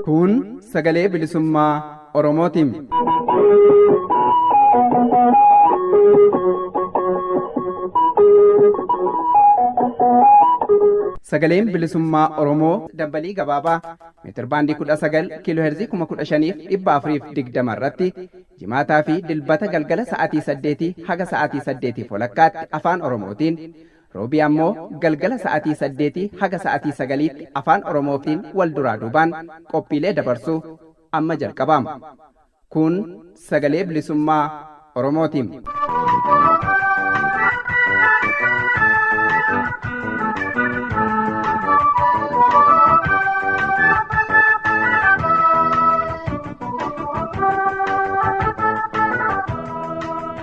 Kun sagalee bilisummaa Oromootiin. Sagaleen bilisummaa Oromoo dambalii gabaabaa meetirbaandii 19 kiiloo heerzii 15,420 irratti jimaataa fi dilbata galgala sa'aatii 8 haga sa'aatii 8 walakkaatti afaan Oromootiin roobii ammoo galgala sa'aatii 8 haga sa'aatii 9tti afaan Oromootiin wal duraa duubaan qophiilee dabarsuu amma jalqabama. Kun sagalee bilisummaa Oromootiin.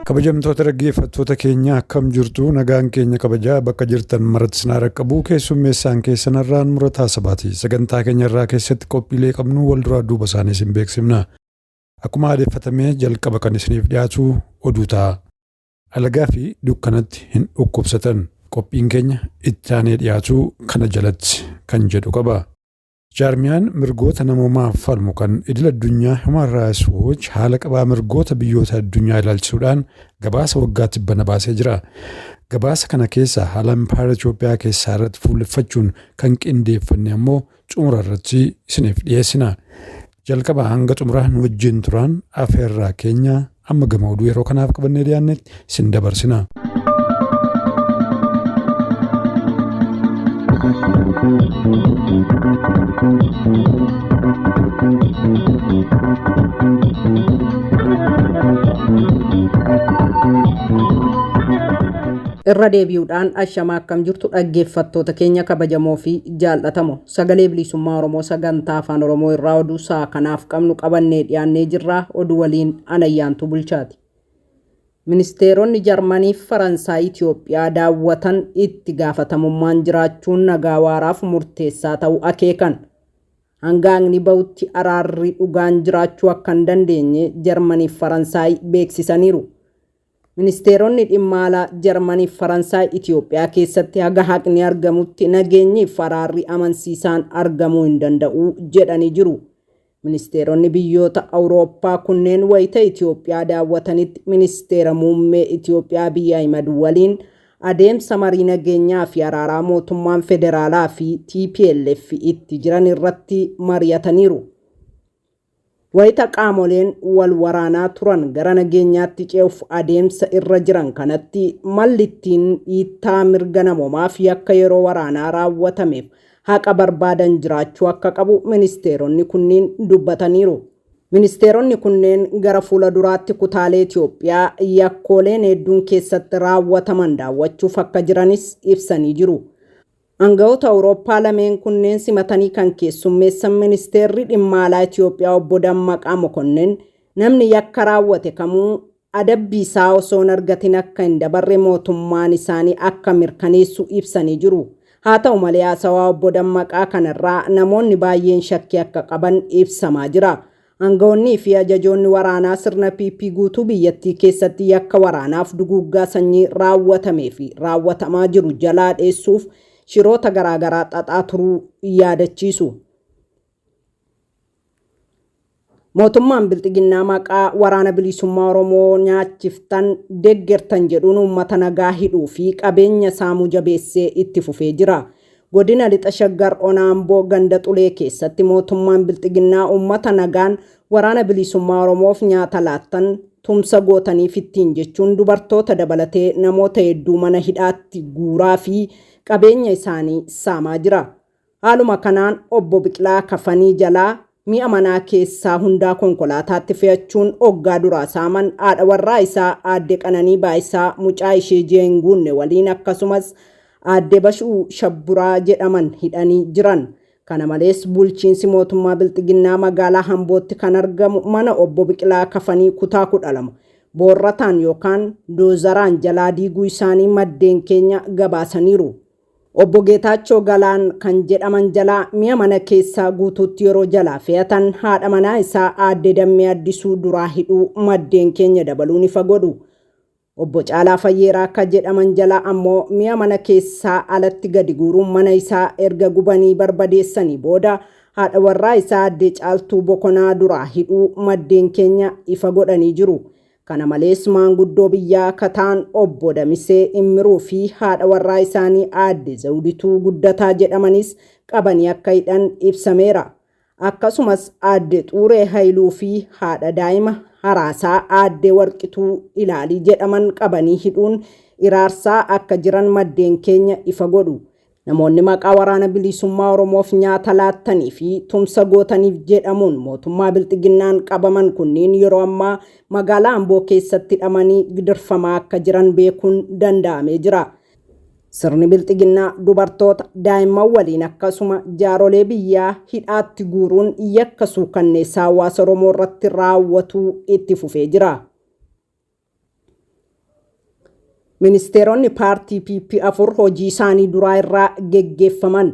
Kabajamtoota dhaggeeffattoota keenya, akkam jirtu? Nagaan keenya kabajaa bakka jirtan maratti isin haa qabu. Keessummeessaan keessan irraan murataa sabaati. Sagantaa keenya irraa keessatti qophiilee qabnu wal duraa duuba isaanii isin beeksifna. Akkuma aadeffatamee jalqaba kan isiniif dhiyaatu oduu ta'a. Alagaa fi dukkanatti hin dhukkubsatan. Qophiin keenya itti aanee dhiyaatu kana jalatti kan jedhu qaba. Jaarmiyaan mirgoota namoomaaf falmu kan idil addunyaa Human Rights Watch haala qabaa mirgoota biyyoota addunyaa ilaalchisuudhaan gabaasa waggaa tibbana baasee jira. Gabaasa kana keessa haala impaayera Itoophiyaa keessaa irratti fuulleffachuun kan qindeeffanne ammoo xumura irratti isiniif dhiyeessina. Jalqaba hanga xumuraa nu wajjin turaan afeerraa keenya. Amma gama oduu yeroo kanaaf qabannee dhiyaannetti isin dabarsina. Irra deebi'uudhaan ashamaa, akkam jirtu dhaggeeffattoota keenya kabajamoo fi jaallatamoo? Sagalee bilisummaa Oromoo sagantaa afaan Oromoo irraa oduu sa'a kanaaf qabnu qabannee dhiyaannee jirra. Oduu waliin Anayyaantuu Bulchaati. Ministeeronni Jarmanii fi Faransaay Itoophiyaa daawwatan itti gaafatamummaan jiraachuun nagaa waaraaf murteessaa ta'uu akeekan. Hanga haqni bahutti araarri dhugaan jiraachuu akka hin dandeenye Jarmanii fi Faransaay beeksisaniiru. Ministeeronni dhimma alaa Jarmanii fi Faransaay Itoophiyaa keessatti haga haqni argamutti nageenyi fi araarri amansiisaan argamuu hin danda'u jedhanii jiru. Ministeeronni biyyoota Awurooppaa kunneen wayita Itoophiyaa daawwatanitti Ministeera Muummee Itoophiyaa Abiy Ahimad waliin adeemsa marii nageenyaa fi araaraa mootummaan federaalaa fi tplf itti jiran irratti mari'ataniiru. Wayita qaamoleen wal waraanaa turan gara nageenyaatti ce'uuf adeemsa irra jiran kanatti, malli ittiin dhiittaa mirga namoomaa fi yakka yeroo waraanaa raawwatameef haqa barbaadan jiraachuu akka qabu ministeeronni kunniin dubbataniiru. Ministeeronni kunneen gara fuula duraatti kutaalee Itoophiyaa yakkooleen hedduun keessatti raawwataman daawwachuuf akka jiranis ibsanii jiru. Aangawoota Awurooppaa lameen kunneen simatanii kan keessummeessan ministeerri dhimma alaa Itoophiyaa obbo Dammaqaa Mokonnin, namni yakka raawwate kamuu adabbii isaa osoo hin argatin akka hin dabarre mootummaan isaanii akka mirkaneessu ibsanii jiru. Haa ta'u malee, haasawaa obbo Dammaqaa kanarraa namoonni baay'een shakkii akka qaban ibsamaa jira. Aangawoonnii fi ajajoonni waraanaa sirna PP guutuu biyyattii keessatti yakka waraanaaf duguuggaa sanyii raawwatamee fi raawwatamaa jiru jalaa dheessuuf shiroota garaagaraa xaxaa turuu yaadachiisu. Mootummaan Bilxiginnaa maqaa Waraana Bilisummaa Oromoo nyaachiftan, deggertan jedhuun uummata nagaa hidhuu fi qabeenya saamuu jabeessee itti fufee jira. Godina Lixa Shaggar Ona Amboo ganda Xulee keessatti mootummaan Bilxiginnaa uummata nagaan Waraana Bilisummaa Oromoof nyaata laattan, tumsa gootaniif ittiin jechuun dubartoota dabalatee namoota hedduu mana hidhaatti guuraa fi qabeenya isaanii saamaa jira. Haaluma kanaan obbo Biqilaa Kafanii jalaa mi'a manaa keessaa hundaa konkolaataatti fe'achuun oggaa duraa saaman, haadha warraa isaa aadde Qananii Baayisaa mucaa ishee ji'a hin guunne waliin, akkasumas aadde Bashuu Shabburaa jedhaman hidhanii jiran. Kana malees, bulchiinsi mootummaa Bilxiginnaa magaalaa Ambootti kan argamu mana obbo Biqilaa Kafanii kutaa 12 boorrataan yookaan doozaraan jalaa diiguu isaanii maddeen keenya gabaasaniiru. Obbo Geetaachoo Galaan kan jedhaman jalaa mi'a mana keessaa guutuutti yeroo jalaa fe'atan haadha manaa isaa aadde Dammee Addisuu duraa hidhuu maddeen keenya dabaluun ifa godhu. Obbo Caalaa Fayyeeraa ka jedhaman jalaa ammoo mi'a mana keessaa alatti gadi guuruun mana isaa erga gubanii barbadeessanii booda haadha warraa isaa aadde Caaltuu Bokonaa duraa hidhuu maddeen keenya ifa godhanii jiru. Kana malees maanguddoo biyyaa ka ta'an Obbo Damisee Immiruu fi haadha warraa isaanii aadde Zawudituu Guddataa jedhamanis qabanii akka hidhan ibsameera. Akkasumas aadde Xuuree Hayiluu fi haadha daa'ima haraasaa aadde Warqituu Ilaalii jedhaman qabanii hidhuun iraarsaa akka jiran maddeen keenya ifa godhu. Namoonni maqaa Waraana Bilisummaa Oromoof nyaata laattanii fi tumsa gootaniif jedhamuun mootummaa Bilxiginnaan qabaman kunniin yeroo ammaa magaalaa Amboo keessatti hidhamanii gidirfamaa akka jiran beekuun danda'amee jira. Sirni Bilxiginnaa dubartoota, daa'imman waliin akkasuma jaarolee biyyaa hidhaatti guuruun yakka suukanneessaa hawaasa Oromoo irratti raawwatuu itti fufee jira. Ministeeronni paartii PP 4 hojii isaanii duraa irraa geggeeffaman.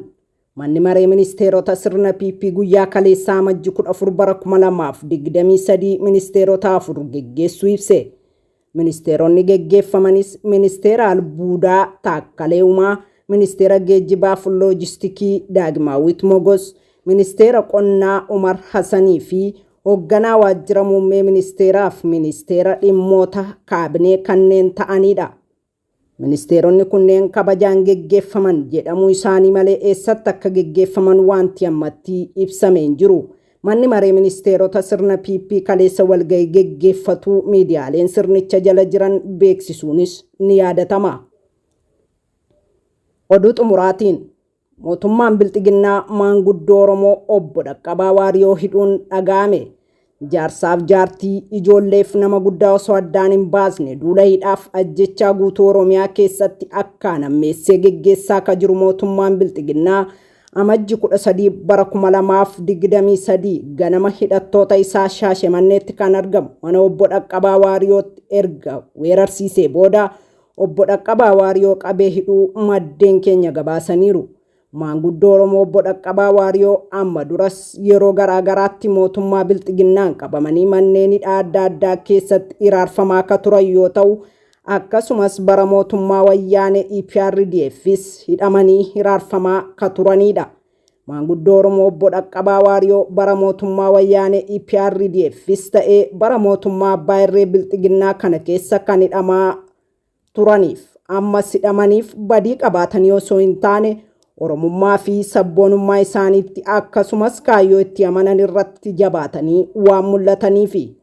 Manni maree ministeerota sirna PP guyyaa kaleessaa Amajji 14 bara 2023 ministeerota 4 geggeessuu ibse. Ministeeronni geggeeffamanis ministeera albuudaa Taakkalee Uumaa, ministeera geejjibaaf loojistikii Daagimaawwit Mogos, ministeera qonnaa Umar Hasanii fi Hoogganaa Waajjira Muummee Ministeeraaf Ministeera Dhimmoota Kaabinee kanneen ta'aniidha. Ministeeronni kunneen kabajaan geggeeffaman jedhamuu isaanii malee eessatti akka geggeeffaman waanti ammatti ibsame hin jiru. Manni Maree Ministeerota sirna PP kaleessa walgahii geggeeffatuu miidiyaaleen sirnicha jala jiran beeksisuunis ni yaadatama. Oduu xumuraatiin. Mootummaan Bilxiginnaa maanguddoo Oromoo Obbo Dhaqqabaa Waariyoo hidhuun dhaga'ame. Jaarsaaf jaartii, ijoolleef nama guddaa osoo addaan hin baasne duula hidhaaf ajjechaa guutuu Oromiyaa keessatti akkaan hammeessee geggeessaa ka jiru mootummaan Bilxiginnaa Amajji 13 bara 2023 ganama hidhattoota isaa Shaashemanneetti kan argamu mana Obbo Dhaqqabaa Waariyootti erga weerarsiisee booda Obbo Dhaqqabaa Waariyoo qabee hidhuu maddeen keenya gabaasaniiru. Maanguddoo Oromoo Obbo Dhaqqabaa Waariyoo amma duras yeroo garaa garaatti mootummaa Bilxiginnaan qabamanii manneen hidhaa adda addaa keessatti hiraarfamaa akka turan yoo ta'u, akkasumas bara mootummaa Wayyaanee EPRDFis hidhamanii hiraarfamaa ka turaniidha. Maanguddoo Oromoo Obbo Dhaqqabaa Waariyoo bara mootummaa Wayyaanee EPRDFis ta'ee bara mootummaa Abbaa Irree Bilxiginnaa kana keessa kan hidhamaa turaniif ammas hidhamaniif badii qabaatanii osoo hin taane Oromummaa fi sabboonummaa isaaniitti akkasumas kaayyoo itti amanan irratti jabaatanii waan mul'ataniifi.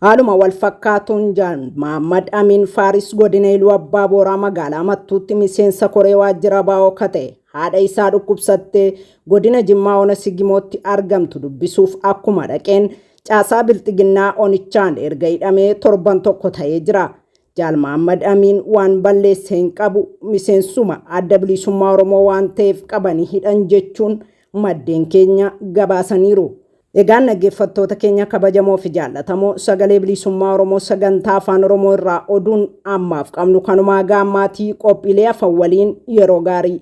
Haaluma wal fakkaatuun Jaal Mahaammad Amiin Faaris godina Iluu Abbaa Booraa magaalaa Mattuutti miseensa koree waajjira ABO ka ta'e haadha isaa dhukkubsattee godina Jimmaa ona Sigimootti argamtu dubbisuuf akkuma dhaqeen caasaa Bilxiginnaa onichaan erga hidhamee torban tokko ta'ee jira. Jaal Mahaammad Amiin waan balleesse hin qabu miseensuma Adda Bilisummaa Oromoo waan ta'eef qabanii hidhan jechuun maddeen keenya gabaasaniiru. Egaan dhaggeeffattoota keenya kabajamoo fi jaallatamoo sagalee bilisummaa Oromoo sagantaa afaan Oromoo irraa oduun ammaaf qabnu kanumaa gaammaatii qophiilee hafan waliin yeroo gaarii.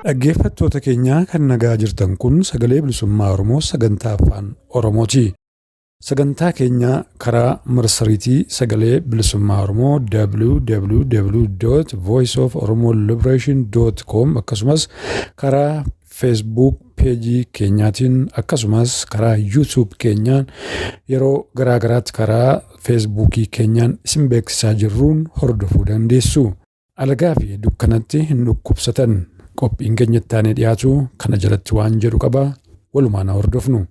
Dhaggeeffattoota keenya kan nagaa jirtan kun sagalee bilisummaa Oromoo sagantaa afaan Oromooti. Sagantaa keenya karaa marsariitii Sagalee Bilisummaa Oromoo www.voiceoforomoliberation.com akkasumas karaa Facebook peejii keenyaatiin akkasumas karaa YouTube keenyaan yeroo garaa garaatti karaa Facebookii keenyaan isin beeksisaa jirruun hordofuu dandeessu. Alagaa fi dukkanatti hin dhukkubsatan. Qophiin keenya itti aanee dhiyaatu kana jalatti waan jedhu qaba. Walumaan haa hordofnu.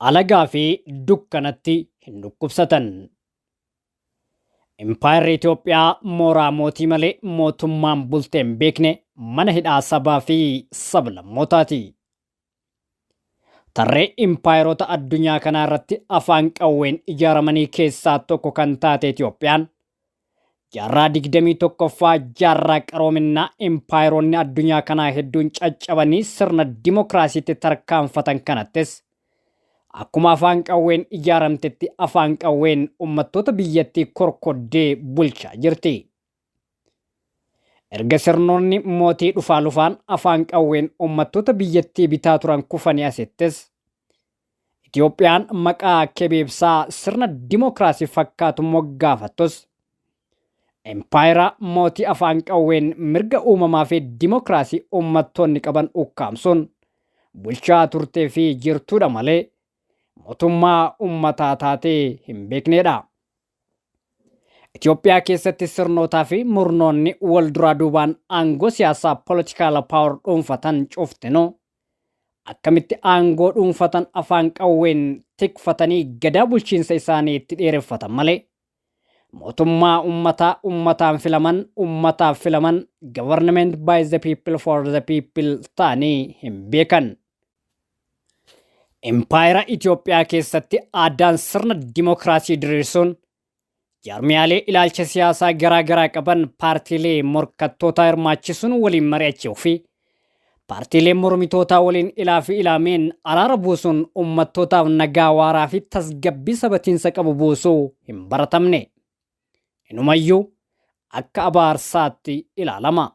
Alagaa fi dukkanatti hin dhukkubsatan. Impaayerri Itoophiyaa mooraa mootii malee mootummaan bultee hin beekne mana hidhaa sabaa fi sablammootaati. Tarree impaayeroota addunyaa kanaa irratti afaan qawween ijaaramanii keessaa tokko kan taate Itoophiyaan jaarraa 21ffaa, jaarraa qaroominnaa impaayeroonni addunyaa kanaa hedduun caccabanii sirna dimokiraasiitti tarkaanfatan kanattis, akkuma afaan qawween ijaaramtetti afaan qawween uummattoota biyyattii korkoddee bulchaa jirti. Erga sirnoonni mootii dhufaa lufaan afaan qawween uummattoota biyyattii bitaa turan kufanii asittis, Itoophiyaan maqaa kebeebsaa sirna dimokiraasii fakkaatu moggaafattus, impaayera mootii afaan qawween mirga uumamaa fi dimokiraasii uummattoonni qaban ukkaamsuun bulchaa turtee fi jirtuudha malee mootummaa uummataa taatee hin beeknedha. Itoophiyaa keessatti sirnootaa fi murnoonni wal duraa duubaan aangoo siyaasaa, political power, dhuunfatan cuftinuu akkamitti aangoo dhuunfatan afaan qawween tikfatanii gadaa bulchiinsa isaanii itti dheereffatan malee mootummaa ummataa, ummataan filaman, ummataaf filaman, government by the people for the people ta'anii hin beekan. Impaayera Itoophiyaa keessatti aadaan sirna dimokiraasii diriirsuun jaarmiyaalee ilaalcha siyaasaa garaa garaa qaban, paartiilee morkattootaa hirmaachisuun waliin mari'achuu fi paartiilee mormitootaa waliin ilaa fi ilaameen araara buusuun ummattootaaf nagaa waaraa fi tasgabbii sabatiinsa qabu buusuu hin baratamne. Inumayyuu akka abaarsaatti ilaalama.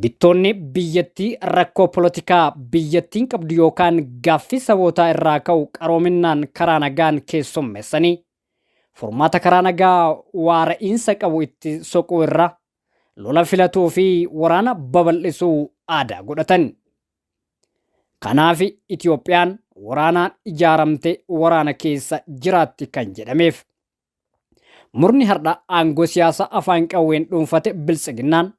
Bittoonni biyyattii rakkoo polotikaa biyyattiin qabdu yookaan gaaffii sabootaa irraa ka'u qaroominaan karaa nagaan keessummeessanii furmaata karaa nagaa waara'iinsa qabu itti soquu irra lola filatuu fi waraana babal'isuu aadaa godhatan. Kanaaf Itoophiyaan waraanaan ijaaramte waraana keessa jiraatti kan jedhameef. Murni har'a aangoo siyaasaa afaan qawween dhuunfate Biltsiginnaan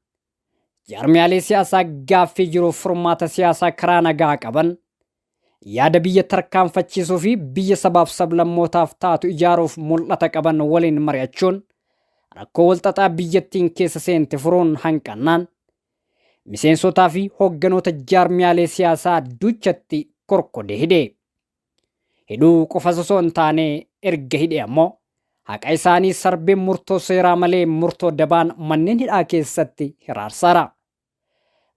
jaarmiyaalee siyaasaa gaaffii jiruuf furmaata siyaasaa karaa nagaa qaban, yaada biyya tarkaanfachiisuu fi biyya sabaaf sablammootaaf taatu ijaaruuf mul'ata qaban waliin mari'achuun rakkoo walxaxaa biyyattiin keessa seente furuun hanqannaan, miseensotaa fi hoogganoota jaarmiyaalee siyaasaa duchatti korkodee hidhe. Hidhuu qofa osoo hin taane, erga hidhe ammoo haqa isaanii sarbee murtoo seeraa malee murtoo dabaan manneen hidhaa keessatti hiraarsaara.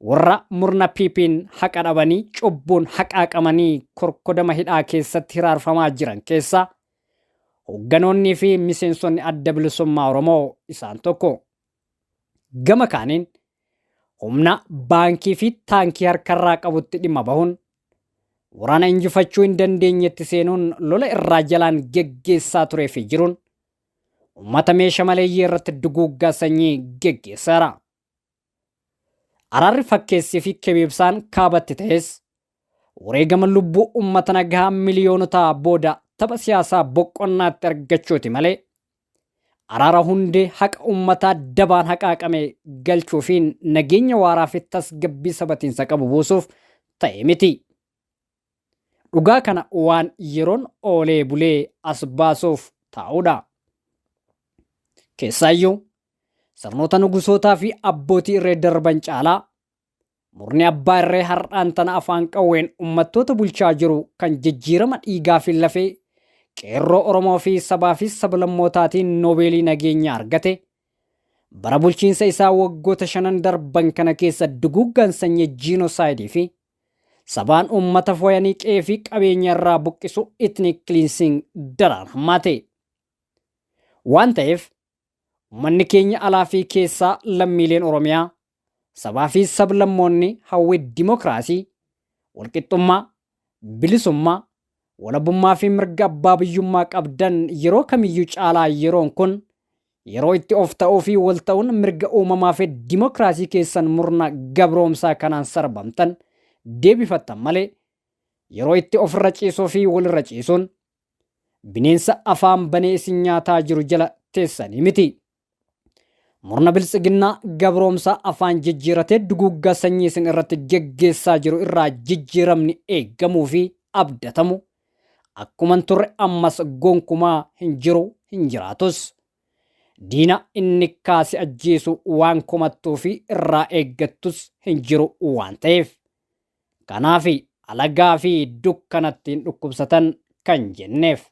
Warra murna PP'n haqa dhabanii, cubbuun haqaaqamanii korkodama hidhaa keessatti hiraarfamaa jiran keessaa hoogganoonnii fi miseensonni Adda Bilisummaa Oromoo isaan tokko. Gama kaaniin humna baankii fi taankii harkarraa qabutti dhimma bahuun waraana injifachuu hin dandeenyetti seenuun lola irraa jalaan geggeessaa turee fi jiruun uummata meesha maleeyyii irratti duguuggaa sanyii geggeesseera. Araarri fakkeessii fi kebeebsaan kaabatti ta'es wareegama lubbuu uummata nagaa miliyoonotaa booda tapha siyaasaa boqonnaatti argachuuti malee araara hundee haqa uummataa dabaan haqaaqame galchuufiin nageenya waaraa fi tasgabbii sabatiinsa qabu buusuuf ta'e miti. Dhugaa kana waan yeroon oolee bulee as baasuuf taa'uudha. Keessaayyuu sirnoota nugusootaa fi abbootii irree darban caalaa murni abbaa irree har'aan tana afaan qawween uummattoota bulchaa jiru kan jijjiirama dhiigaa fi lafee qeerroo Oromoo fi sabaa fi sablammootaatiin noobeelii nageenya argate, bara bulchiinsa isaa waggoota 5n darban kana keessa duguuggaan sanyii, genocide, fi sabaan uummata foyanii qe'ee fi qabeenya irraa buqqisu, ethnic cleansing, daraan hammaate. Waan ta'eef uummanni keenya alaa fi keessaa, lammiileen Oromiyaa, sabaa fi sablammoonni hawwii dimokiraasii, walqixxummaa, bilisummaa, walabummaa fi mirga abbaa biyyummaa qabdan, yeroo kamiyyuu caalaa yeroon kun yeroo itti of ta'uu fi wal ta'uun mirga uumamaa fi dimokiraasii keessan murna gabroomsaa kanaan sarbamtan deebifattan malee yeroo itti ofirra ciisuu fi walirra ciisuun bineensa afaan banee isin nyaataa jiru jala teessanii miti. Murna Biltsiginnaa gabroomsaa afaan jijjiiratee duguuggaa sanyii isin irratti geggeessaa jiru irraa jijjiiramni eeggamuu fi abdatamu akkuman turre ammas gonkumaa hin jiru, hin jiraatus. Diina inni kaase ajjeesu waan komattuu fi irraa eeggattus hin jiru waan ta'eef. Kanaaf Alagaa fi dukkanattiin dhukkubsatan kan jenneef.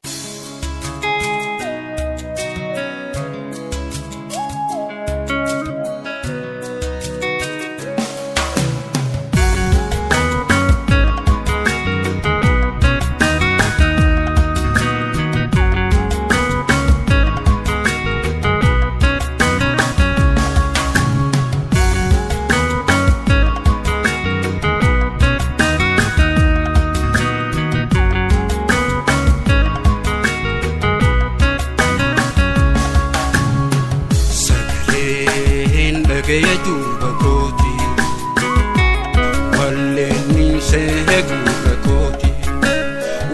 Sagaleen dhagaya duuba kooti, walleenni seegurra kooti.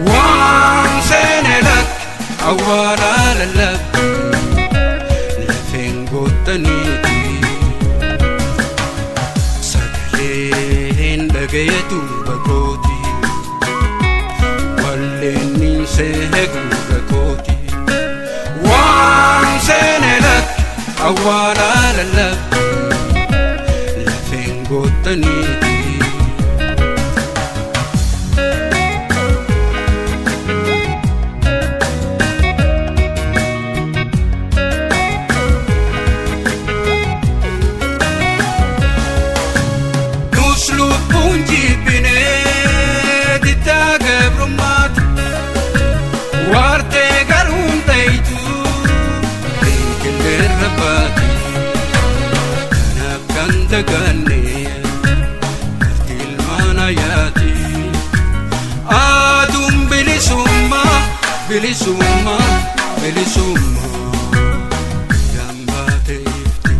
Waan seene lakki awwaalaa lallabbi lafeen goottaniiti. Sagaleen dhagaya duuba kooti, walleenni seegurra kooti. Waan seene lakki awwaalaa lallabbi lafeen goottaniiti. Nus lubbuun jibbinee diddaa gabrummaatu waartee garuun ta'itu beekelleerra baati. Kanaaf kan daganne marti ilmaan ayaati. Aduun bilisummaa bilisummaa bilisummaa guyyaan baate ifti.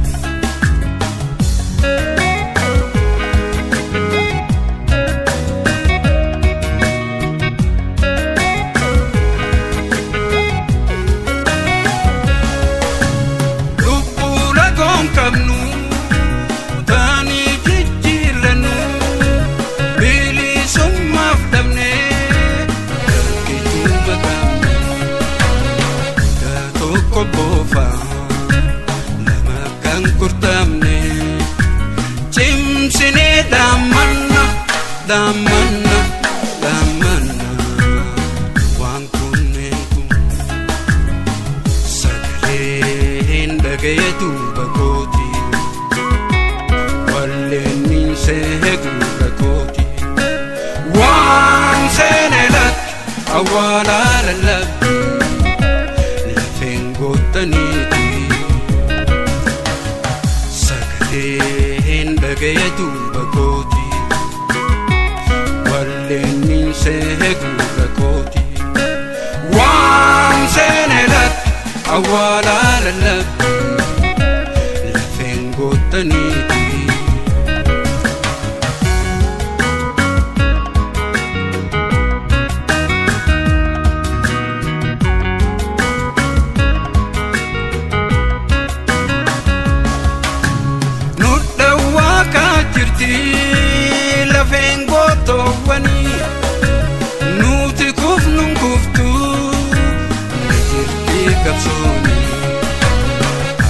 Lubbuu lagoon qabnu taanii jijjiirrannu bilisummaaf dhabne dargituma qabnu daa tokko boofa lama kan kurtamne cimsinee dhaammanna dhaammanna dhaammanna waan kunneen kun. Sagaleen dhagaya duuba kooti, walleenni seegurra kooti. Waan seene lakki awwaalaa lallabbi lafeen goottaniiti. Sagaleen dhagaya duuba kooti, walleenni seegurra kooti. Waan seene lakki awwaalaa lallabbi lafeen goottaniiti. Nu dhawwaa kaa jirti lafeen gootoowwanii nuti kufnuun kuftu ni jirti qabsooni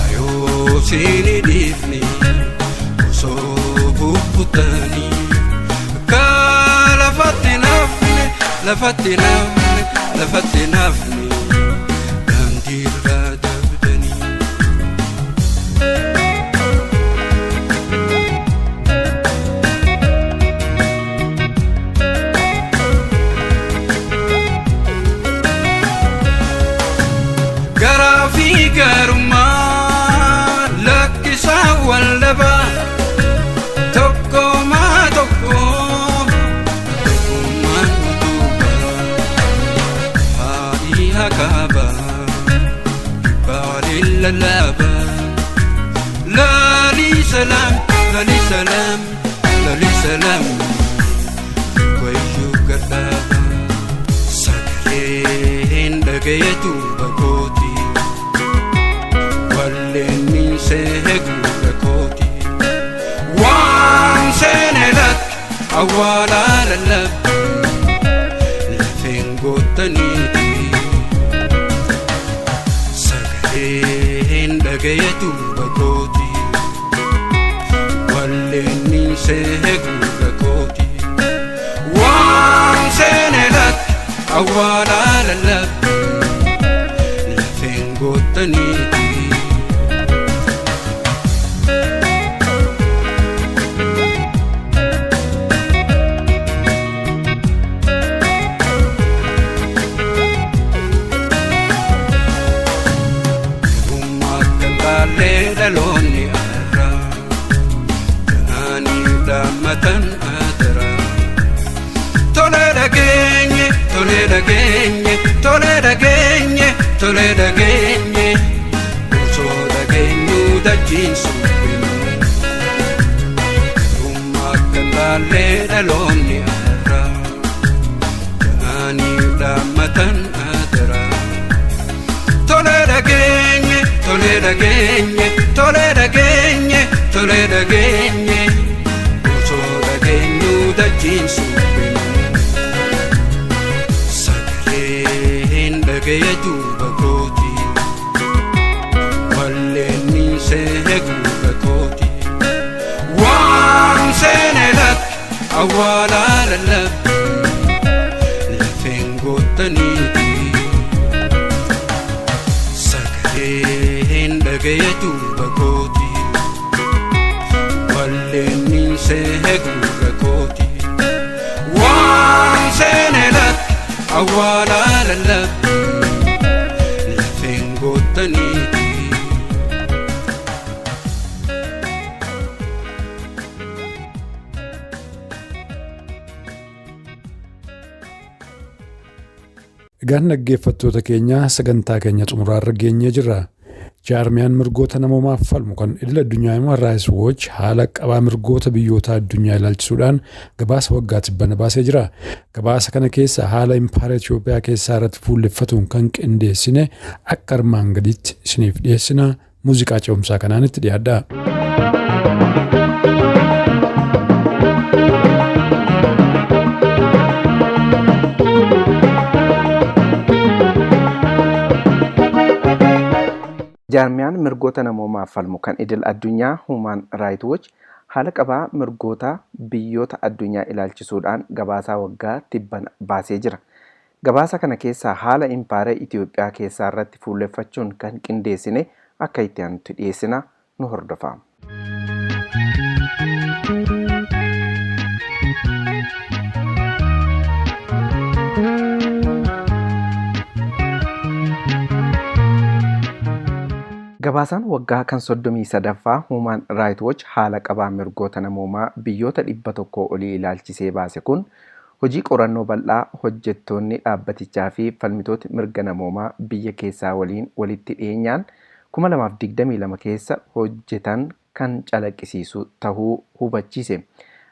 ayoo siini dhiifni osoo bubbutanii akka lafatti nafne lafatti nafne lafatti nafne daandiirraa dabdanii. Garaa fi garummaa lakkisaa wallabaa tokkummaa tokko tokkummaan utubaa haadhi hakaabaa dhibbaaleen lallaabaa laalii salaam laalii salaam laalii salaam wayyuu gadhaabaa. Sagaleen dhagaya duuba kooti, walleenni seegurra kooti. Waan seene lakki awwaalaa lallabbi lafeen goottaniiti. Sagaleen dhagaya duuba kooti, walleenni seegurra kooti. Waan Waan seene lakki awwaalaa lallabbi lafeen goottaniiti. Gabummaa akka baallee dhaloonni har'aa ta'anii dhaammatan adaraa. Tole dhageenye, tole dhageenye, tole dhageenye, tole dhageenye, osoo dhageenyuu dachiin suphinu. Gabummaa akka baallee dhaloonni har'aa ta'anii dhaammatan adaraa. Tole dhageenye, tole dhageenye, tole dhageenye, tole dhageenye, osoo dhageenyuu dachiin suphinu. Sagaleen dhagaya duuba kooti, walleenni see gurra kooti. Waan seene lakki awwaalaa lallabbi lafeen goottaniiti. Sagaleen dhagaya duuba kooti, walleenni see gurra kooti. Waan seene lakki awwaalaa lallabbi lafeen goottaniiti. Egaan dhaggeeffattoota keenya, sagantaa keenya xumuraarra geenyee jirra. Jaarmiyaan mirgoota namoomaaf falmu kan idil addunyaa Human Rights Watch haala qabaa mirgoota biyyoota addunyaa ilaalchisuudhaan gabaasa waggaa tibbana baasee jira. Gabaasa kana keessa haala impaayera Itoophiyaa keessaa irratti fuulleffatuun kan qindeessine akka armaan gadiitti isiniif dhiyeessina. Muuziqaa ce'umsaa kanaan itti dhiyaadhaa. Jaarmiyaan mirgoota namoomaaf falmu kan idil addunyaa Human Rights Watch haala qabaa mirgoota biyyoota addunyaa ilaalchisuudhaan gabaasaa waggaa tibbana baasee jira. Gabaasa kana keessaa haala impaayera Itoophiyaa keessaa irratti fuulleffachuun kan qindeessine akka itti aanutti dhiyeessina, nu hordofaa. Gabaasaan waggaa kan 33ffaa Human Rights Watch haala qabaa mirgoota namoomaa biyyoota 100 olii ilaalchisee baase kun hojii qorannoo bal'aa hojjettoonni dhaabbatichaa fi falmitooti mirga namoomaa biyya keessaa waliin walitti dhiyeenyaan 2022 keessa hojjetan kan calaqqisiisu tahuu hubachiise.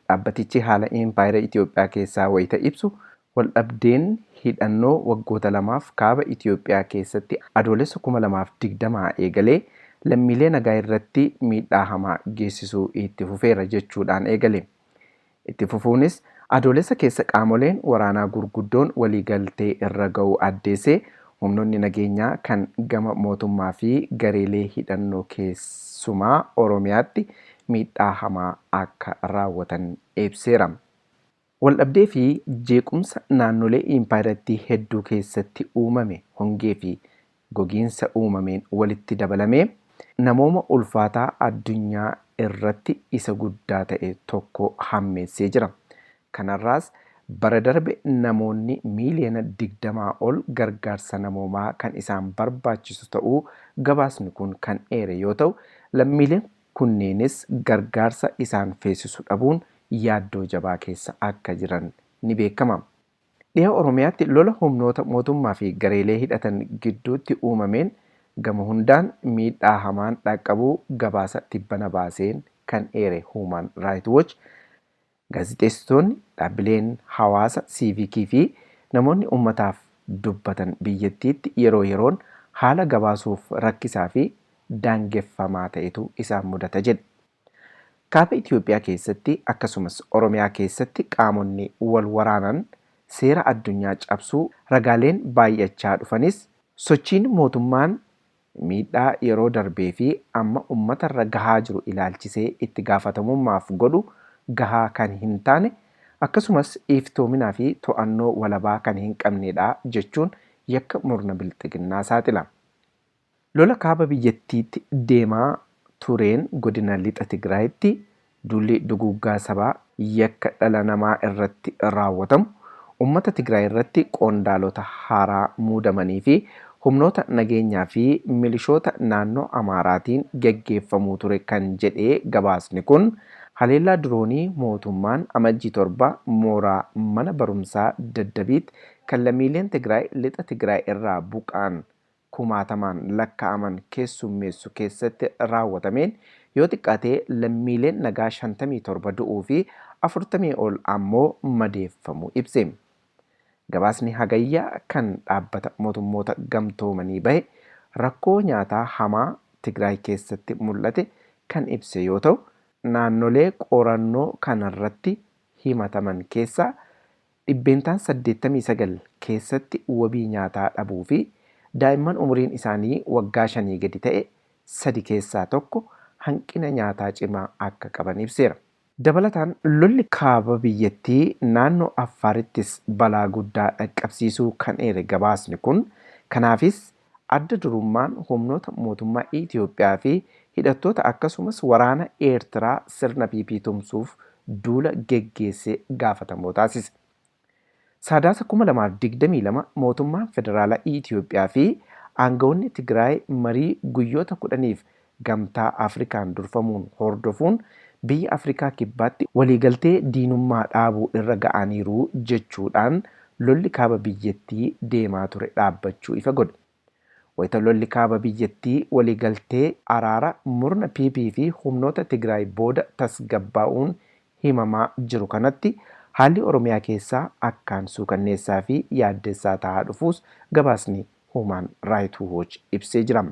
Dhaabbatichi haala impaayera Itoophiyaa keessaa wayita ibsu, waldhabdeen hidhannoo waggoota lamaaf kaaba Itoophiyaa keessatti Adoolessa 2020 eegalee lammiilee nagaa irratti miidhaa hamaa geessisuu itti fufeera jechuudhaan eegale. Itti fufuunis Adoolessa keessa qaamoleen waraanaa gurguddoon waliigaltee irra ga'uu addeessee, humnoonni nageenyaa kan gama mootummaa fi gareelee hidhannoo keessumaa Oromiyaatti miidhaa hamaa akka raawwatan ibseera. Waldhabdee fi jeequmsa naannolee impaayerattii hedduu keessatti uumame hongee fi gogiinsa uumameen walitti dabalamee namooma ulfaataa addunyaa irratti isa guddaa ta'e tokko hammeessee jira. Kanarraas bara darbe namoonni miiliyoona 20 ol gargaarsa namoomaa kan isaan barbaachisu ta'uu gabaasni kun kan eere yoo ta'u, lammiileen kunneenis gargaarsa isaan feesisu dhabuun yaaddoo jabaa keessa akka jiran ni beekama. Dhiha Oromiyaatti lola humnoota mootummaa fi gareelee hidhatan gidduutti uumameen gama hundaan miidhaa hamaan dhaqqabuu gabaasa tibbana baaseen kan eere Human Rights Watch, gaazexeessitoonni, dhaabbileen hawaasa siivikii fi namoonni uummataaf dubbatan biyyattiitti yeroo yeroon haala gabaasuuf rakkisaa fi daangeffamaa ta'etu isaan mudata jedhe. Kaaba Itoophiyaa keessatti akkasumas Oromiyaa keessatti qaamonni wal waraanan seera addunyaa cabsuu ragaaleen baay'achaa dhufanis, sochiin mootummaan miidhaa yeroo darbee fi amma uummatarra gahaa jiru ilaalchisee itti gaafatamummaaf godhu gahaa kan hin taane, Akkasumas iftoominaa fi to'annoo walabaa kan hin qabnedha jechuun yakka murna bilxiginnaa saaxila. Lola kaaba biyyattiitti deemaa tureen godina lixa Tigraayitti duulli duguuggaa sabaa yakka dhala namaa irratti raawwatamu uummata Tigraay irratti qondaalota haaraa muudamanii fi humnoota nageenyaa fi milishoota naannoo Amaaraatiin geggeeffamuu ture kan jedhee gabaasni kun haleellaa diroonii mootummaan Amajjii 7 mooraa mana barumsaa Daddabiit kan lammiileen Tigraay lixa Tigraay irraa buqqa'an kumaatamaan lakkaa'aman keessummeessu keessatti raawwatameen yoo xiqqaate lammiileen nagaa 57 du'uu fi 40 ol ammoo madeeffamuu ibse. Gabaasni hagayyaa kan dhaabbata mootummoota gamtoomanii bahe rakkoo nyaataa hamaa Tigraay keessatti mul'ate kan ibse yoo ta'u, naannolee qorannoo kanarratti himataman keessaa dhibbeentaan 89 keessatti wabii nyaataa dhabuu fi daa'imman umuriin isaanii waggaa 5 gadi ta'e 3 keessaa 1 hanqina nyaataa cimaa akka qaban ibseera. Dabalataan lolli kaaba biyyattii naannoo Affaarittis balaa guddaa dhaqqabsiisuu kan eere gabaasni kun, kanaafis adda durummaan humnoota mootummaa Itoophiyaa fi hidhattoota akkasumas waraana Eertiraa sirna PP tumsuuf duula geggeesse gaafatamoo taasise. Sadaasa 2022 mootummaan federaalaa Itoophiyaa fi aangawoonni Tigraay marii guyyoota 10f Gamtaa Afrikaan durfamuun hordofuun biyya Afrikaa Kibbaatti waliigaltee diinummaa dhaabuu irra ga'aniiru jechuudhaan lolli kaaba biyyattii deemaa ture dhaabbachuu ifa godhe. Wayita lolli kaaba biyyattii waliigaltee araara murna PP fi humnoota Tigraay booda tasgabbaa'uun himamaa jiru kanatti haalli Oromiyaa keessaa akkaan suukanneessaa fi yaaddessaa ta'aa dhufuus gabaasni Human Rights Watch ibsee jira.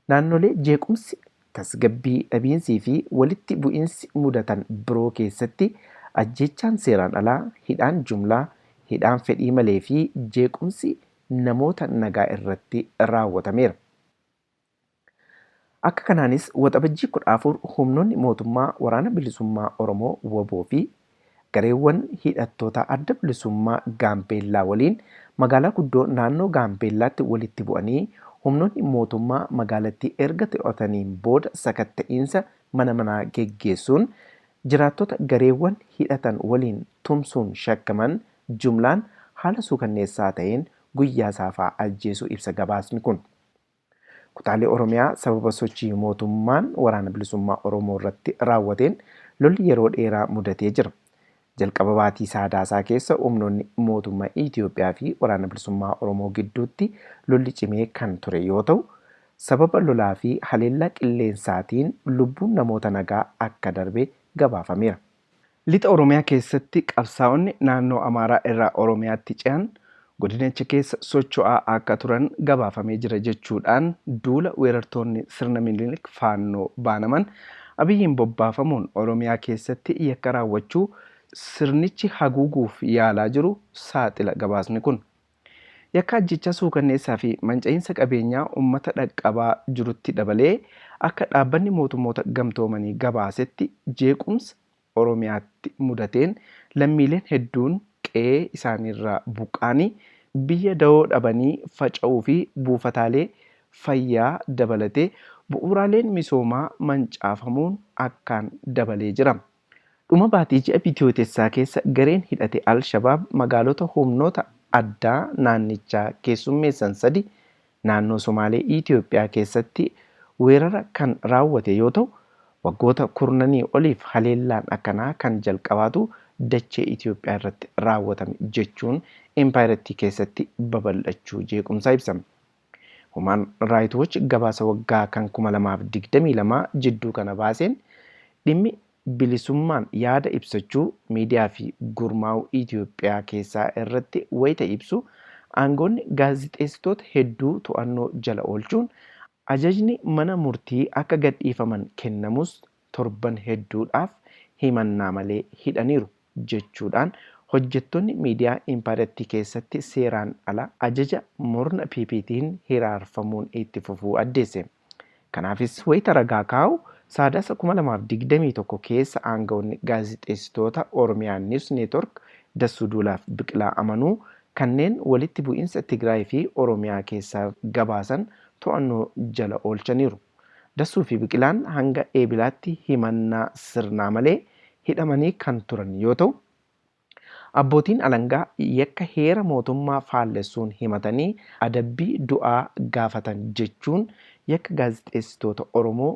Naannolee jeequmsi, tasgabbii dhabiinsii fi walitti bu'insi mudatan biroo keessatti ajjeechaan seeraan alaa, hidhaan jumlaa, hidhaan fedhii malee fi jeequmsi namoota nagaa irratti raawwatameera. Akka kanaanis Waxabajjii 14 humnoonni mootummaa Waraana Bilisummaa Oromoo wbo fi gareewwan hidhattoota Adda Bilisummaa Gaambeellaa waliin magaalaa guddoo naannoo Gaambeellaatti walitti bu'anii humnoonni mootummaa magaalattii erga to'ataniin booda sakatta'iinsa mana manaa geggeessuun jiraattota gareewwan hidhatan waliin tumsuun shakkaman jumlaan haala suukanneessaa ta'een guyyaa saafaa ajjeesuu ibsa gabaasni kun. Kutaalee Oromiyaa sababa sochii mootummaan Waraana Bilisummaa Oromoo irratti raawwateen lolli yeroo dheeraa mudatee jira. Jalqaba baatii Saadaasaa keessa humnoonni mootummaa Itoophiyaa fi Waraana Bilisummaa Oromoo gidduutti lolli cimee kan ture yoo ta'u, sababa lolaa fi haleellaa qilleensaatiin lubbuun namoota nagaa akka darbe gabaafameera. Lixa Oromiyaa keessatti qabsaa'onni naannoo Amaaraa irraa Oromiyaatti ce'an godinicha keessa socho'aa akka turan gabaafamee jira jechuudhaan duula weerartoonni sirna Minilik Faannoo baanaman Abiyyiin bobbaafamuun Oromiyaa keessatti yakka raawwachuu sirnichi haguuguuf yaalaa jiru saaxila gabaasni kun. Yakka ajjeechaa suukanneessaa fi manca'iinsa qabeenyaa uummata dhaqqabaa jirutti dabalee akka Dhaabbanni Mootummoota Gamtoomanii gabaasetti jeequmsa Oromiyaatti mudateen lammiileen hedduun qe'ee isaaniirraa buqqa'anii biyya dawoo dhabanii faca'uu fi buufataalee fayyaa dabalatee bu'uuraaleen misoomaa mancaafamuun akkaan dabalee jira. Dhuma baatii ji'a Bitootessaa keessa gareen hidhate Al-Shabaab magaalota humnoota addaa naannichaa keessummeessan sadi naannoo Somaalee Itoophiyaa keessatti weerara kan raawwate yoo ta'u, waggoota kurnanii oliif haleellaan akkanaa kan jalqabaatu dachee Itoophiyaa irratti raawwatame jechuun impaayerattii keessatti babal'achuu jeequmsaa ibsa. Human Right Watch gabaasa waggaa kan 2022 jidduu kana baaseen dhimmi bilisummaan yaada ibsachuu, miidiyaa fi gurmaa'uu Itoophiyaa keessaa irratti wayita ibsu, aangawoonni gaazexeessitoota hedduu to'annoo jala oolchuun ajajni mana murtii akka gadhiifaman kennamus torban hedduudhaaf himannaa malee hidhaniiru jechuudhaan hojjettoonni miidiyaa impaayerattii keessatti seeraan ala ajaja murna PPtiin hiraarfamuun itti fufuu addeesse. Kanaafis wayita ragaa kaa'u Saadaasa 2021 keessa aangawoonni gaazexeessitoota Oromiyaa News Network Dassuu Duulaaf Biqilaa Amanuu kanneen walitti bu'iinsa Tigraay fi Oromiyaa keessaa gabaasan to'annoo jala oolchaniiru. Dassuu fi Biqilaan hanga Eebilaatti himannaa sirnaa malee hidhamanii kan turan yoo ta'u, abbootiin alangaa yakka heera mootummaa faallessuun himatanii adabbii du'aa gaafatan jechuun yakka gaazexeessitoota Oromoo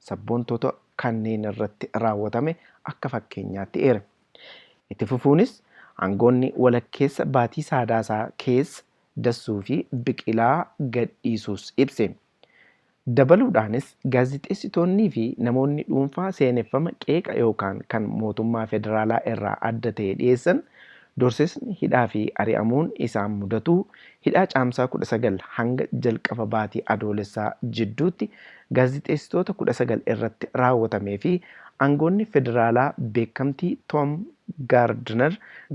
sabboontota kanneen irratti raawwatame akka fakkeenyaatti eere. Itti fufuunis aangoonni walakkeessa baatii Saadaasaa keessa Dassuu fi Biqilaa gadhiisuus ibse. Dabaluudhaanis gaazexeessitoonnii fi namoonni dhuunfaa seeneffama qeeqa yookaan kan mootummaa federaalaa irraa adda ta'e dhiyeessan doorsisni, hidhaa fi ari'amuun isaan mudatuu hidhaa Caamsaa 19 hanga jalqaba baatii Adoolessaa jidduutti gaazexeessitoota 19 irratti raawwatamee fi aangoonni federaalaa beekamtii Toom Gaardner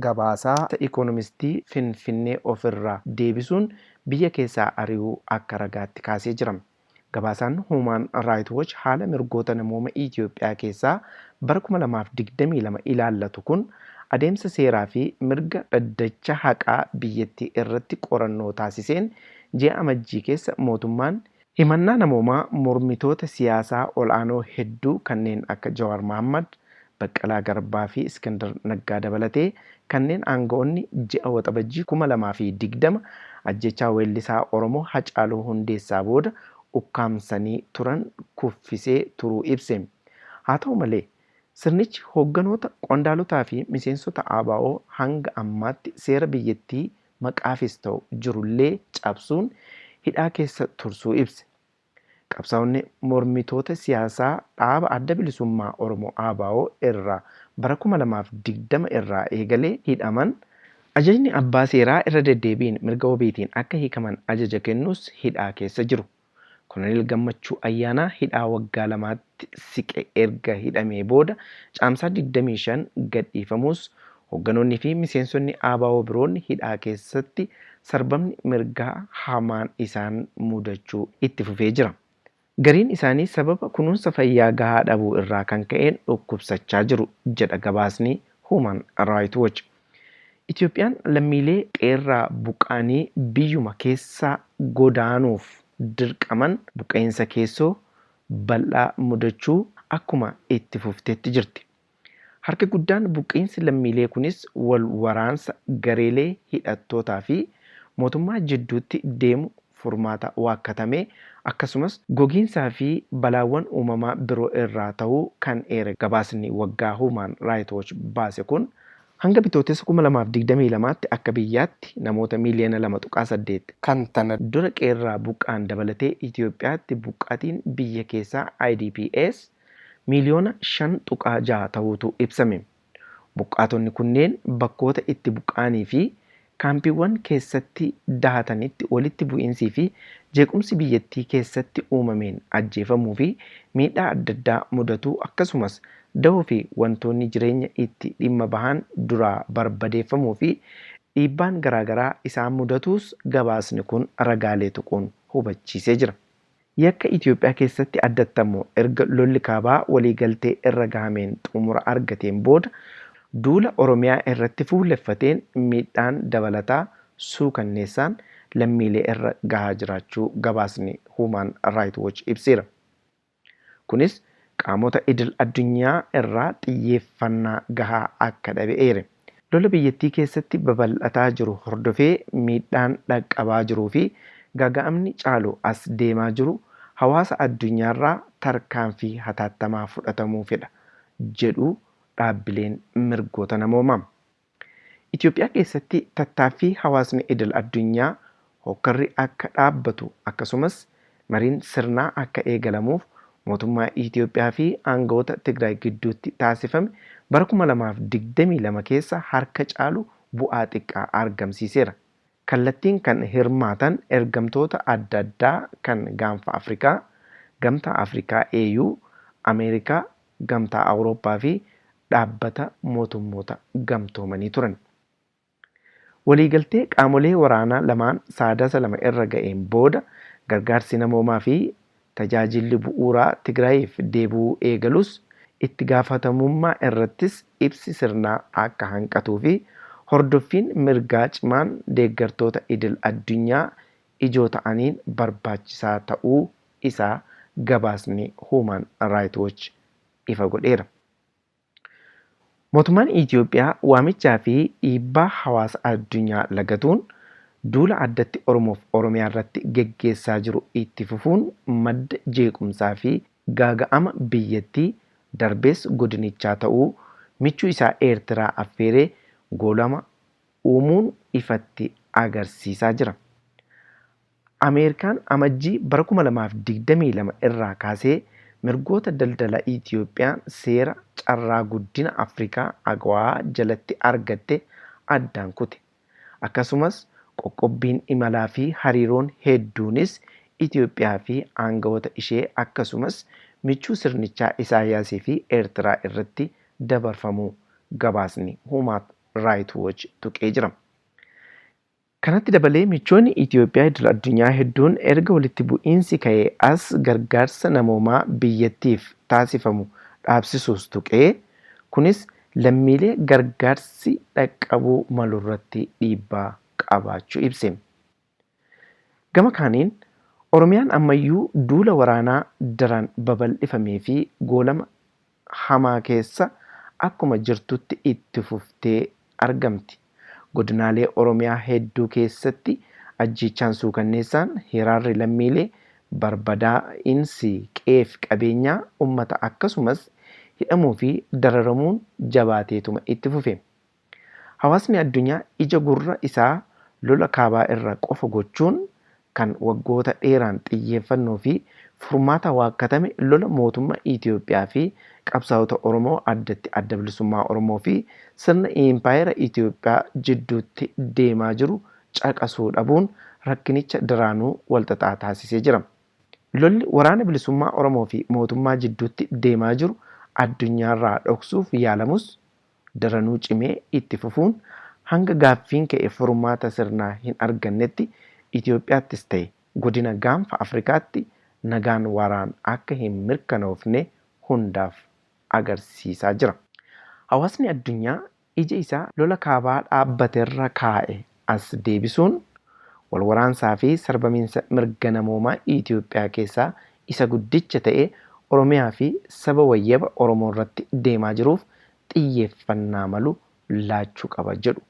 gabaasaa Ikoonomistii Finfinnee ofirraa deebisuun biyya keessaa ari'uu akka ragaatti kaasee jira. Gabaasaan Human Right Watch haala mirgoota namooma Itoophiyaa keessaa bara 2022 ilaallatu kun adeemsa seeraa fi mirga dhaddacha haqaa biyyattii irratti qorannoo taasiseen ji'a Amajjii keessa mootummaan himannaa namoomaa mormitoota siyaasaa ol'aanoo hedduu kanneen akka Jawaar Mahaammad, Baqqalaa Garbaa fi Iskindar Naggaa dabalatee kanneen aanga'oonni ji'a Waxabajjii 2020 ajjeechaa weellisaa Oromoo Hacaaluu Hundeessaa booda ukkaamsanii turan kuffisee turuu ibse. Haa ta'u malee, sirnichi hoogganoota, qondaalotaa fi miseensota ABO hanga ammaatti seera biyyattii maqaafis ta'u jirullee cabsuun hidhaa keessa tursuu ibse. Qabsaa'onni mormitoota siyaasaa dhaaba Adda Bilisummaa Oromoo ABO irraa bara 2020 irraa eegalee hidhaman ajajni abbaa seeraa irra deddeebiin mirga wabiitiin akka hiikaman ajaja kennus hidhaa keessa jiru. Koloneel Gammachuu Ayyaanaa hidhaa waggaa lamaatti siqe erga hidhamee booda Caamsaa 25 gadhiifamus hoogganoonni fi miseensonni ABO biroon hidhaa keessatti sarbamni mirgaa hamaan isaan mudachuu itti fufee jira. Gariin isaanii sababa kunuunsa fayyaa gahaa dhabuu irraa kan ka'een dhukkubsachaa jiru jedha gabaasni Human Right Watch. Itoophiyaan lammiilee qe'eerraa buqqa'anii biyyuma keessaa godaanuuf dirqaman buqqa'iinsa keessoo bal'aa mudachuu akkuma itti fuftetti jirti. Harki guddaan buqqa'iinsi lammiilee kunis wal waraansa gareelee hidhattootaa fi mootummaa jidduutti deemu furmaata waakkatamee akkasumas gogiinsaa fi balaawwan uumamaa biroo irraa tahuu kan eere gabaasni waggaa Human Right Watch baase kun, hanga Bitootessa 2022tti akka biyyaatti namoota miiliyoona 2.8 kan tana dura qe'eerraa buqqa'an dabalatee Itoophiyaatti buqqaatiin biyya keessaa, IDPs, miiliyoona 5.6 tahuutu ibsame. Buqqaatonni kunneen bakkoota itti buqqa'anii fi kaampiiwwan keessatti dahatanitti walitti bu'iinsii fi jeequmsi biyyattii keessatti uumameen ajjeefamuu fi miidhaa addaddaa mudatuu akkasumas dahoo fi wantoonni jireenya itti dhimma bahan duraa barbadeeffamuu fi dhiibbaan garaagaraa isaan mudatuus gabaasni kun ragaalee tuquun hubachiisee jira. Yakka Itoophiyaa keessatti addatti ammoo erga lolli kaabaa waliigaltee irra gahameen xumura argateen booda duula Oromiyaa irratti fuulleffateen miidhaan dabalataa suukanneessaan lammiilee irra gahaa jiraachuu gabaasni Human Right Watch ibseera. Kunis qaamota idil-addunyaa irraa xiyyeeffannaa gahaa akka dhabe eere. Lola biyyattii keessatti babal'ataa jiru hordofee miidhaan dhaqqabaa jiruu fi gaaga'amni caalu as deemaa jiru hawaasa addunyaarraa tarkaanfii hataattamaa fudhatamuu fedha jedhu dhaabbileen mirgoota namoomaa. Itoophiyaa keessatti tattaaffii hawaasni idil-addunyaa hookkarri akka dhaabbatu akkasumas mariin sirnaa akka eegalamuuf mootummaa Itoophiyaa fi aanga'oota Tigraay gidduutti taasifame bara 2022 keessa harka caalu bu'aa xiqqaa argamsiiseera. Kallattiin kan hirmaatan ergamtoota adda addaa kan Gaanfa Afrikaa, Gamtaa Afrikaa AU, Ameerikaa, Gamtaa Awurooppaa fi Dhaabbata Mootummoota Gamtoomanii turan. Waliigaltee qaamolee waraanaa lamaan Saadaasa 2 irra ga'een booda gargaarsi namoomaa fi tajaajilli bu'uuraa Tigraayiif deebi'uu eegalus itti gaafatamummaa irrattis ibsi sirnaa akka hanqatuu fi hordoffiin mirgaa cimaan deeggartoota idil addunyaa ijoo ta'aniin barbaachisaa ta'uu isaa gabaasni Human Rights Watch ifa godheera. Mootummaan Itoophiyaa waamichaa fi dhiibbaa hawaasa addunyaa lagatuun duula addatti Oromoof Oromiyaa irratti geggeessaa jiru itti fufuun madda jeequmsaa fi gaaga'ama biyyattii darbees godinichaa ta'uu michuu isaa Eertiraa affeeree goolama uumuun ifatti agarsiisaa jira. Ameerikaan Amajjii bara 2022 irraa kaasee mirgoota daldala Itiyoophiyaan seera carraa guddina Afrikaa AGOA jalatti argatte addaan kute. Akkasumas qoqqobbiin imalaa fi hariiroon hedduunis Itiyoophiyaa fi aangawoota ishee akkasumas michuu sirnichaa Isaayyaasii fi Eertiraa irratti dabarfamuu gabaasni Human Rights Watch tuqee jira. Kanatti dabalee michoonni Itoophiyaa idil addunyaa hedduun erga walitti bu'iinsi ka'ee as gargaarsa namoomaa biyyattiif taasifamu dhaabsisuus tuqee, kunis lammiilee gargaarsi dhaqqabuu malurratti dhiibbaa qabaachuu ibse. Gama kaaniin Oromiyaan ammayyuu duula waraanaa daran babal'ifamee fi goolama hamaa keessa akkuma jirtutti itti fuftee argamti. Godinaalee Oromiyaa hedduu keessatti ajjeechaan suukanneessaan, hiraarri lammiilee, barbadaa'insi qe'eef qabeenyaa ummata akkasumas hidhamuu fi dararamuun jabaateetuma itti fufe. Hawaasni addunyaa ija gurra isaa lola kaabaa irra qofa gochuun kan waggoota dheeraan xiyyeeffannoo fi furmaata waakkatame lola mootumma Itoophiyaa fi qabsaa'ota Oromoo addatti Adda Bilisummaa Oromoo fi sirna Impaayera Itoophiyaa jidduutti deemaa jiru caqasuu dhabuun rakkinicha daraanuu walxaxaa taasisee jira. Lolli Waraana Bilisummaa Oromoo fi mootummaa jidduutti deemaa jiru addunyaarraa dhoksuuf yaalamus daranuu cimee itti fufuun hanga gaaffiin ka'e furmaata sirnaa hin argannetti Itoophiyaattis ta'e godina Gaanfa Afrikaatti nagaan waaraan akka hin mirkanoofne hundaaf agarsiisaa jira. Hawaasni addunyaa ija isaa lola kaabaa dhaabbaterra kaa'e as deebisuun walwaraansaa fi sarbamiinsa mirga namoomaa Itoophiyaa keessaa isa guddicha ta'e Oromiyaa fi saba wayyaba Oromoorratti deemaa jiruuf xiyyeeffannaa malu laachuu qaba jedhu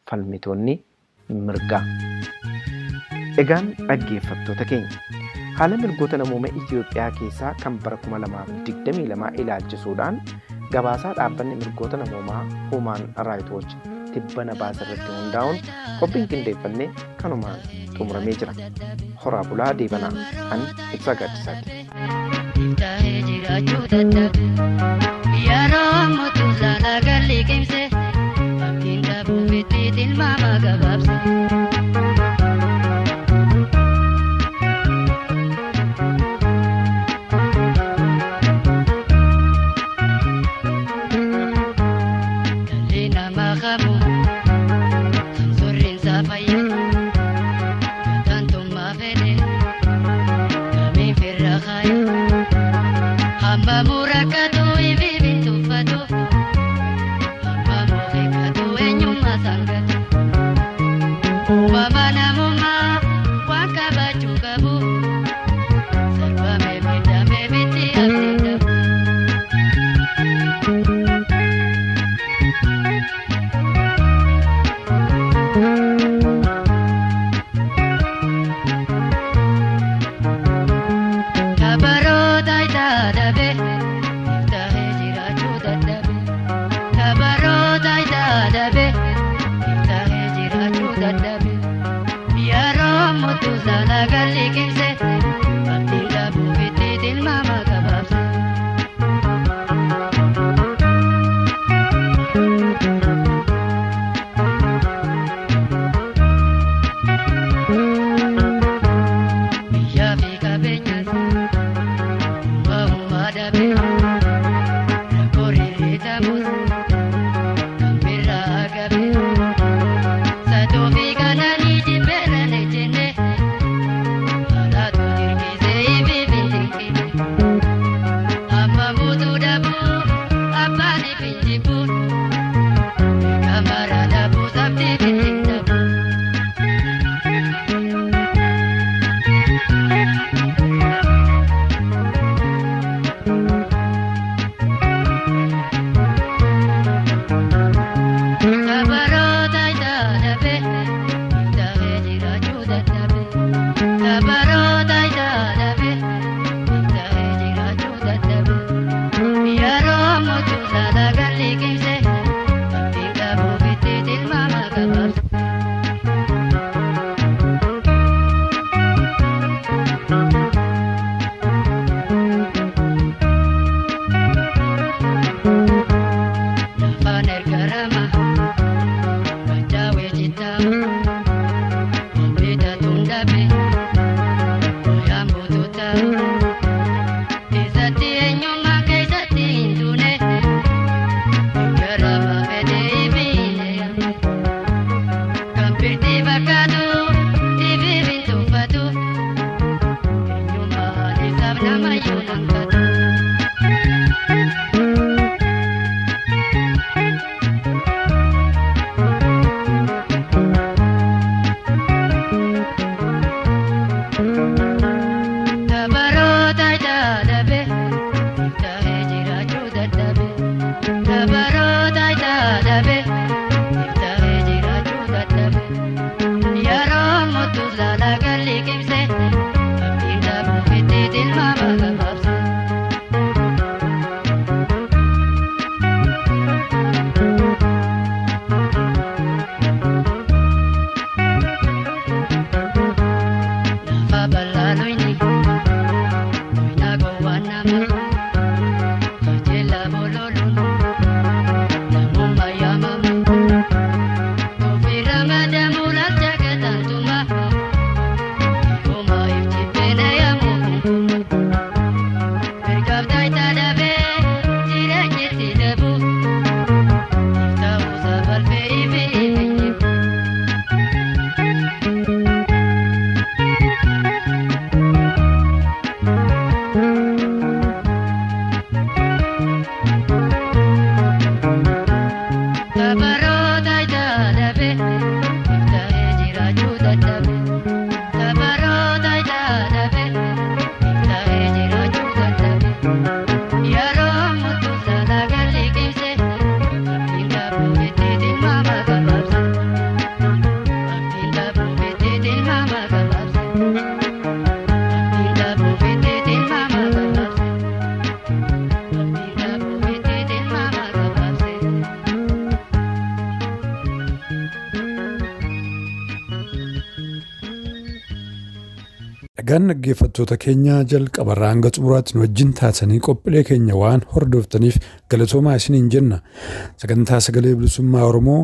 falmitoonni mirgaa. Egaan dhaggeeffattoota keenya haala mirgoota namooma Itoophiyaa keessaa kan bara 2022 ilaalchisuudhaan gabaasaa dhaabbanni mirgoota namoomaa Human Rights Watch tibbana baase irratti hundaa'uun qophiin qindeeffanne kanumaan xumuramee jira. Horaa bulaa deebanaa an Ibsaa Gaaddisaati. Iftahee jiraachuu dadhabe yeroo ammutu sana galli qimse abdiin dhabuufitti tilmaama gabaabse. Dhalli namaa kamuu kan surriinsaa fayyaa gatantummaa fedhe kamiin firra kaaya hamma murakkatu ibibi tuffatu hamma muhikkatu eenyummaa sangatu uumama namummaa waan kabajuu qabu sarbamee miidhamee miti abdii dhabu. Kabaroota itti dhabe iftahee jiraachuu dadhabe. Kabaroota itti dhabe iftahee jiraachuu dadhabe. Yeroo muddu sana galli qimse abdiin dhabuufitti tilmaama gabaabse. Biyyaa fi qabeenyas uumamumaa dhabe rakkoo rirriitamus kan birraa gabe satuu fi kananii jibbeerra jenne haalaatu jirkisee ibibi dinqine. Eenyummaa keessatti hin duune. Gara baafetee biilee. Kan birtii fakkaatu dhibii bintuuffatu. Eenyummaan isaaf namayyuu hanqatu. Dabaroota dadhabe, ta'ee jiraachuu dadhabe. Dabaroota dadhabe, ta'ee jiraachuu dadhabe. Yeroo murtuus laalaa galli qibse, abdiin dhabuu itti tilmaama gabaabse. Lafa bal'aa loyni, loyna gowwaan nama, kajeelaa bololuun, namummaa yaamama. Ofirra madamuu laalcha gatantumaa, homaa ifti beena yaamuu kunkuma. Mirgaaf taayitaa dhabee jireenyitti dhabu, ta'uu sabalfee ifi ifi jibu. Dabaroota dadhabe, ta'ee jiraachuu dadhabe. Dabaroota dadhabe, ta'ee jiraachuu dadhabe. Yeroo murtuus laalaa galli qibse, abdiin dhabuu itti tilmaama gabaabse. Abdiin dhabuu itti tilmaama gabaabse. Abdiin dhabuu itti tilmaama gabaabse. Abdiin dhabuu itti tilmaama gabaabse. Dhagaan dhaggeeffattoota keenyaa jalqabarraa hanga xumuraatti nu wajjin taatanii qophiilee keenya waan hordoftaniif galatoomaa isiniin jenna. Sagantaa sagalee bilisummaa Oromoo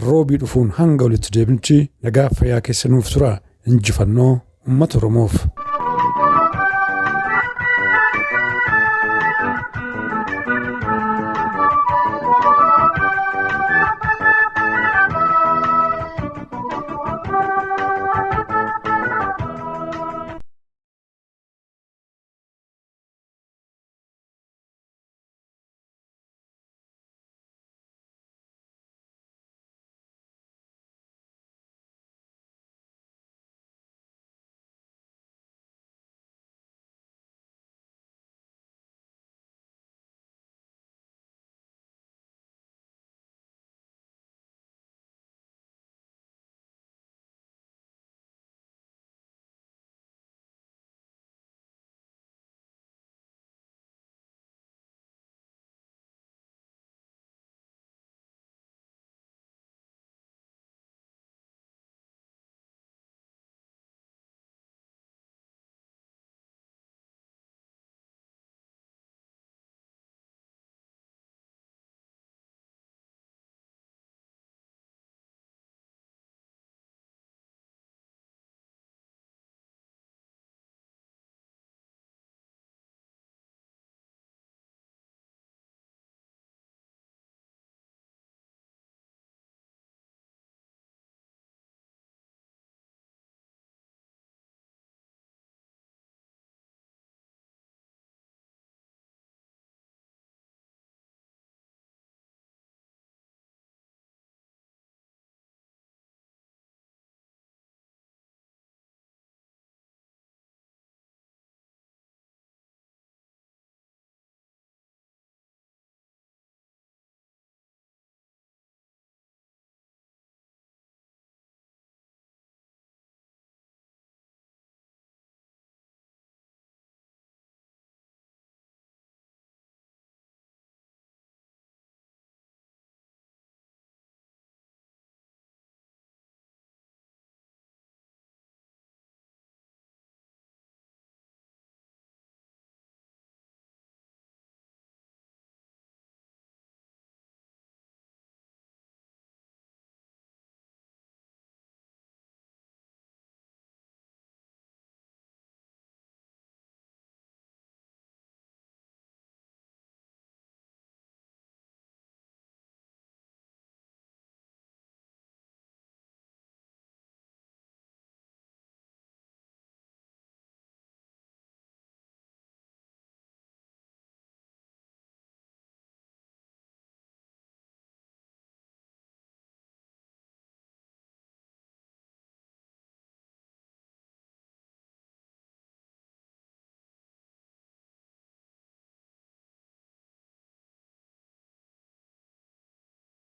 roobii dhufuun hanga walitti deebinutti nagaa fayyaa keessa nuuf tura. Injifannoo uummata Oromoof.